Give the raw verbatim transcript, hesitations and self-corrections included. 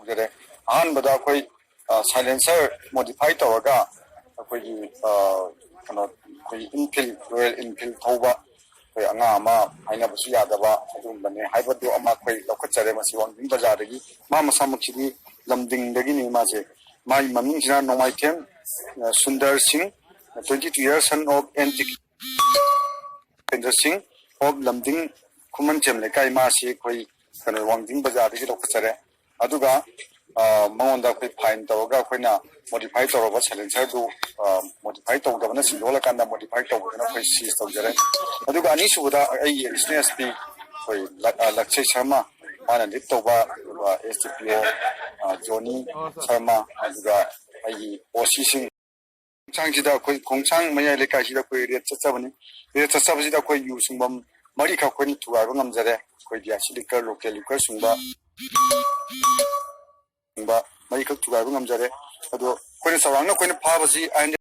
ꯇꯧꯖꯔꯦ꯫ ꯑꯍꯥꯟꯕꯗ ꯑꯩꯈꯣꯏ ꯁꯥꯏꯂꯦꯟꯁꯔ ꯃꯣꯗꯤꯐꯥꯏ ꯇꯧꯔꯒ ꯑꯩꯈꯣꯏꯒꯤ ꯑ, ꯀꯩꯅꯣ ꯑꯩꯈꯣꯏ ꯏꯟꯐꯤꯜ, ꯔꯣꯌꯦꯜ ꯏꯟꯐꯤꯜ ꯊꯧꯕ ꯑꯩꯈꯣꯏ ꯑꯉꯥꯡ ꯑꯃ, ꯍꯥꯏꯅꯕꯁꯨ ꯌꯥꯗꯕ ꯑꯗꯨꯒꯨꯝꯕꯅꯦ ꯍꯥꯏꯕꯗꯨ ꯑꯃ ꯑꯩꯈꯣꯏ ꯂꯧꯈꯠꯆꯔꯦ꯫ ꯃꯁꯤ ꯋꯥꯡꯖꯤꯡ ꯕꯖꯥꯔꯗꯒꯤ, ꯃꯥ ꯃꯁꯥꯃꯛꯁꯤꯗꯤ ꯂꯝꯗꯤꯡꯗꯒꯤꯅꯤ꯫ ꯃꯥꯁꯦ, ꯃꯥꯒꯤ ꯃꯃꯤꯡꯁꯤꯅ ꯅꯣꯡꯃꯥꯏꯊꯦꯝ ꯑ, ꯁꯨꯟꯗꯔ ꯁꯤꯡ, twenty two years, son of N Tikendra ꯁꯤꯡ of ꯂꯝꯗꯤꯡ, ꯈꯨꯃꯟꯊꯦꯝ ꯂꯩꯀꯥꯏ꯫ ꯃꯥꯁꯤ ꯑꯩꯈꯣꯏ ꯀꯩꯅꯣ ꯋꯥꯡꯖꯤꯡ ꯕꯖꯥꯔꯗꯒꯤ ꯂꯧꯈꯠꯆꯔꯦ꯫ ꯑꯗꯨꯒ ꯑ, ꯃꯉꯣꯟꯗ ꯑꯩꯈꯣꯏ ꯐꯥꯏꯟ ꯇꯧꯔꯒ ꯑꯩꯈꯣꯏꯅ ꯃꯣꯗꯤꯐꯥꯏ ꯇꯧꯔꯕ ꯁꯥꯏꯂꯦꯟꯁꯔꯗꯨ ꯃꯣꯗꯤꯐꯥꯏ ꯇꯧꯗꯕꯅ ꯁꯤꯟꯗꯣꯛꯍꯜꯂꯀꯥꯟꯗ ꯃꯣꯗꯤꯐꯥꯏ ꯇꯧꯕꯗꯨꯅ ꯑꯩꯈꯣꯏ ꯁꯤꯖ ꯇꯧꯖꯔꯦ꯫ ꯑꯗꯨꯒ ꯑꯅꯤꯁꯨꯕꯗ ꯑꯩꯒꯤ ꯑꯦꯗꯤꯁꯅꯦꯜ ꯑꯦꯁ ꯄꯤ ꯑꯩꯈꯣꯏ ꯂꯛ-, ꯑ, ꯂꯛꯁꯩ ꯁꯔꯃ, ꯃꯥꯅ ꯂꯤꯗ ꯇꯧꯕ, ꯑꯗꯨꯒ ꯑꯦꯁ ꯗꯤ ꯄꯤ ꯑꯣ ꯖꯣꯅꯤ ꯁꯔꯃ, ꯑꯗꯨꯒ ꯑꯩꯒꯤ ꯑꯣ ꯁꯤꯁꯤꯡ ꯈꯣꯡꯁꯥꯡꯁꯤꯗ, ꯑꯩꯈꯣꯏ ꯈꯣꯡꯁꯥꯡ ꯃꯌꯥꯏ ꯂꯩꯀꯥꯏꯁꯤꯗ ꯑꯩꯈꯣꯏ ꯔꯦꯗ ꯆꯠꯆꯕꯅꯤ꯫ ꯔꯦꯗ ꯆꯠꯆꯕꯁꯤꯗ ꯑꯩꯈꯣꯏ ꯌꯨ ꯁꯨꯡꯐꯝ ꯃꯔꯤꯈꯛ ꯑꯩꯈꯣꯏꯅ ꯊꯨꯒꯥꯏꯕ ꯉꯝꯖꯔꯦ꯫ ꯑꯩꯈꯣꯏ ꯗꯤ ꯑꯥꯏ ꯁꯤ ꯂꯤꯀꯔ, ꯂꯣꯀꯦꯜ ꯂꯤꯀꯔ ꯁꯨꯡꯕ, ꯁꯨꯡꯕ ꯃꯔꯤꯈꯛ ꯊꯨꯒꯥꯏꯕ ꯉꯝꯖꯔꯦ꯫ ꯑꯗꯣ ꯑꯩꯈꯣꯏꯅ ꯆꯥꯎꯔꯥꯛꯅ ꯑꯩꯈꯣꯏꯅ ꯐꯥꯕꯁꯤ ꯑꯥꯏꯟ